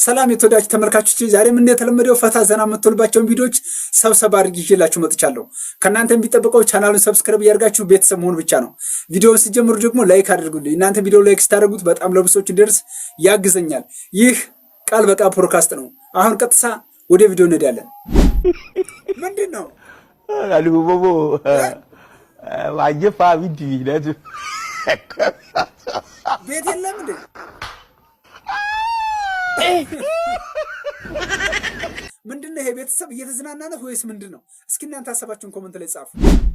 ሰላም የተወዳጅ ተመልካቾች፣ ዛሬም እንደተለመደው ፈታ ዘና የምትሉባቸውን ቪዲዮዎች ሰብሰብ አድርጌ ይዤላችሁ መጥቻለሁ። ከእናንተ የሚጠበቀው ቻናሉን subscribe እያደርጋችሁ ቤተሰብ መሆን ብቻ ነው። ቪዲዮውን ስትጀምሩ ደግሞ like አድርጉልኝ። እናንተ ቪዲዮ like ስታደርጉት በጣም ለብዙ ሰዎች እንዲደርስ ያግዘኛል። ይህ ቃል በቃል ፖድካስት ነው። አሁን ቀጥታ ወደ ቪዲዮ እንሄዳለን። ምንድን ነው? Alubobo, wagye fa bi na tu. ቤት የለም እንዴ? ምንድን ነው ይሄ? ቤተሰብ እየተዝናና ነው ወይስ ምንድን ነው? እስኪ እናንተ ሀሳባችሁን comment ላይ ጻፉ።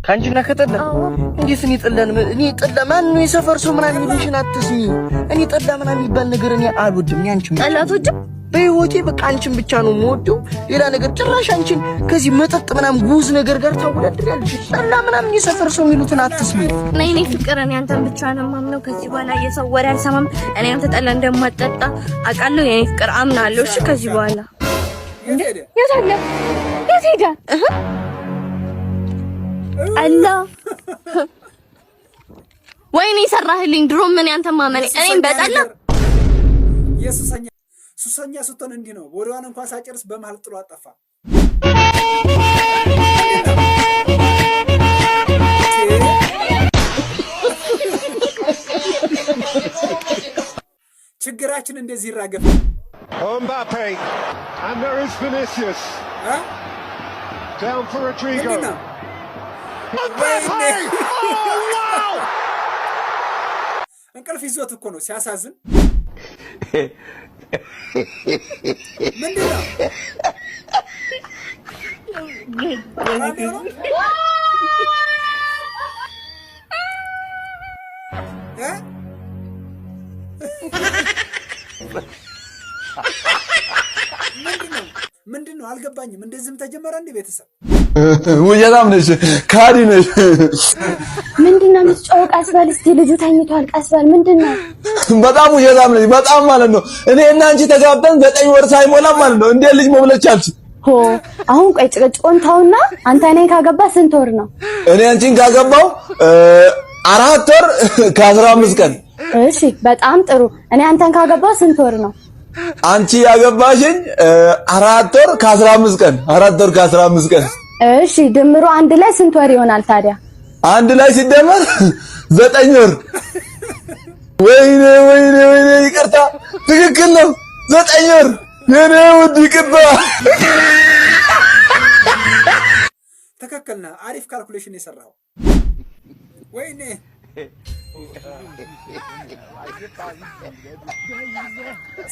ከአንቺና ከጠላ እንዴት እኔ ጠላን? እኔ ጠላ ማን ነው የሰፈር ሰው ምናምን የሚልሽን አትስሚ። እኔ ጠላ ምናምን የሚባል ነገር እኔ አልወድም። እኔ አንቺን ጠላ አትወድም? በህይወቴ በቃ አንቺን ብቻ ነው የምወደው። ሌላ ነገር ጭራሽ አንቺን ከዚህ መጠጥ ምናምን ጉዝ ነገር ጋር ታወዳድሪያለሽ። ጠላ ምናምን የሰፈር ሰው የሚሉትን አትስሚ። እና የኔ ፍቅር እኔ አንተን ብቻ ነው የማምነው። ከዚህ በኋላ የሰው ወሬ አልሰማም። እኔ አንተ ጠላ እንደማጠጣ አውቃለሁ። የኔ ፍቅር አምናለሁ። እሺ ከዚህ በኋላ የት ሄደ? የት አለ? የት ሄደ? እህ ጠላ ወይኔ ሰራህልኝ። ድሮ ምን ያንተ ማመኔ እኔም በጠላ የሱሰኛ ሱሰኛ ስትሆን እንዲህ ነው። ወሬዋን እንኳን ሳጨርስ በመሀል ጥሎ አጠፋ። ችግራችን እንደዚህ ይራገፍ። Mbappe, and there is Vinicius እ? Down for Rodrigo. ምንድን ነው? Mbappe! Oh wow! እንቅልፍ ይዞት እኮ ነው። ሲያሳዝን። ምንድን ነው? ራዲዮ ነው? እ? ምንድን ነው? ምንድን ነው? አልገባኝም። እንደዚህም ተጀመረ እንዴ ቤተሰብ? ውሸታም ነሽ፣ ካዲ ነሽ። ምንድን ነው የምትጮኸው? ቀስ በል እስኪ፣ ልጁ ተኝቷል። ቀስ በል። ምንድን ነው? በጣም ውሸታም ነሽ፣ በጣም ማለት ነው። እኔ እና አንቺ ተጋብተን 9 ወር ሳይሞላ ማለት ነው እንዴት ልጅ መውለድ ቻልሽ? ሆ፣ አሁን ቆይ ጭቅጭቁን ተውና፣ አንተ እኔን ካገባ ስንት ወር ነው? እኔ አንቺን ካገባው 4 ወር ከ15 ቀን። እሺ በጣም ጥሩ። እኔ አንተን ካገባው ስንት ወር ነው? አንቺ ያገባሽኝ 4 ወር ከ15 ቀን፣ 4 ወር ከ15 ቀን። እሺ ድምሩ አንድ ላይ ስንት ወር ይሆናል ታዲያ? አንድ ላይ ሲደመር 9 ወር። ወይኔ ወይኔ ወይኔ፣ ይቅርታ፣ ትክክል ነው። 9 ወር የኔ ውድ፣ ይቅርታ። ትክክል ነህ። አሪፍ calculation የሰራው። ወይኔ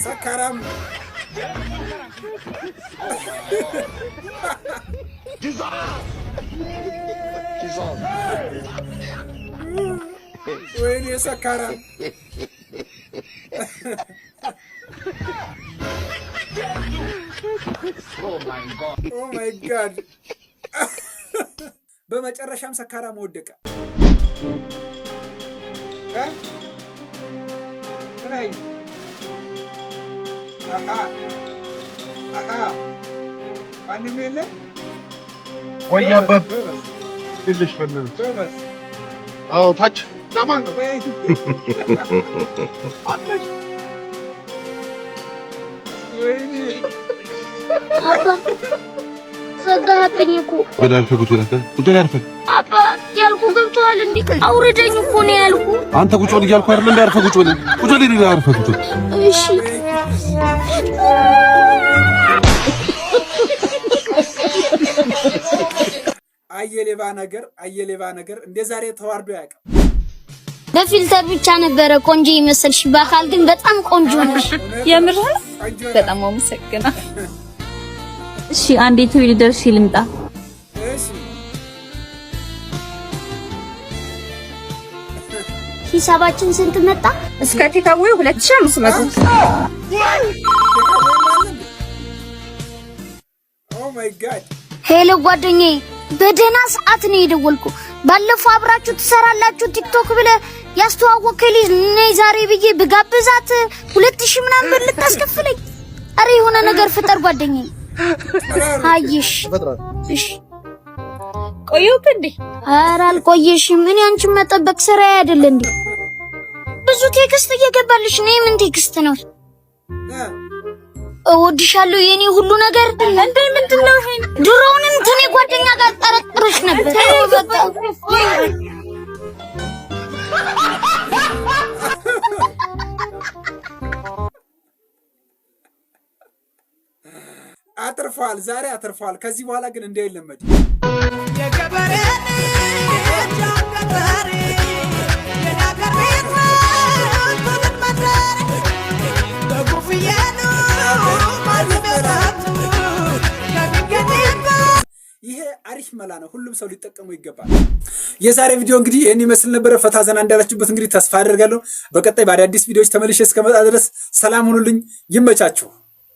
ሰካራም። ወይኔ ሰካራም። Oh my God። በመጨረሻም ሰካራም ወደቀ። እ? ስማኝ። አሃ አሃ፣ ማንም የለም። ወይ አባት ትንሽ ፈነነ። ጎበዝ። አዎ ታች ለማን ነው? ወይ ወይኔ። አባ ዘጋህብኝ እኮ። ወደ አርፈህ ቁጭ በል፣ ቁጭ በል አርፈህ። አባ ያልኩ ገብቶሃል እንዴ? አውርደኝ እኮ ነው ያልኩ። አንተ ቁጭ በል እያልኩህ አይደል? እንደ አርፈህ ቁጭ በል፣ ቁጭ በል፣ አርፈህ ቁጭ በል። እሺ። አየሌባ ነገር፣ አየሌባ ነገር፣ እንደ ዛሬ ተዋርዶ አያውቅም። በ filter ብቻ ነበረ ቆንጆ ይመስልሽ፣ በአካል ግን በጣም ቆንጆ ነሽ። የምር? ቆንጆ። በጣም አመሰግናለሁ። እሺ አንዴ toilet ደርሼ ልምጣ። እሺ። ሂሳባችን ስንት መጣ? እስከ takeaway 2500። Oh my God. Hello ጓደኛዬ፣ በደህና ሰዓት ነው የደወልኩ። ባለፈው አብራችሁ ትሰራላችሁ ቲክቶክ ብለህ ያስተዋወቅከኝ ልጅ ነይ ዛሬ ብዬ ብጋብዛት 2000 ምናምን ብር ልታስከፍለኝ። አረ የሆነ ነገር ፍጠር ጓደኛዬ። አይሽ እሺ። ቆየሁት እንዴ? ኧረ አልቆየሽም። እኔ አንቺን መጠበቅ ስራዬ አይደል እንዴ? ብዙ text እየገባልሽ ነው። የምን text ነው? እወድሻለሁ የኔ ሁሉ ነገር። እንዴ ምንድን ነው ይሄ? ድሮውንም ከኔ ጓደኛ ጋር ጠረጥርሽ ነበር። በቃ አትርፈዋል፣ ዛሬ አትርፈዋል። ከዚህ በኋላ ግን እንዳይለመድ። ይሄ አሪፍ መላ ነው። ሁሉም ሰው ሊጠቀሙ ይገባል። የዛሬ ቪዲዮ እንግዲህ ይህን ይመስል ነበረ። ፈታ ዘና እንዳላችሁበት እንግዲህ ተስፋ አደርጋለሁ። በቀጣይ በአዳዲስ ቪዲዮዎች ተመልሼ እስከመጣ ድረስ ሰላም ሁኑልኝ። ይመቻችሁ።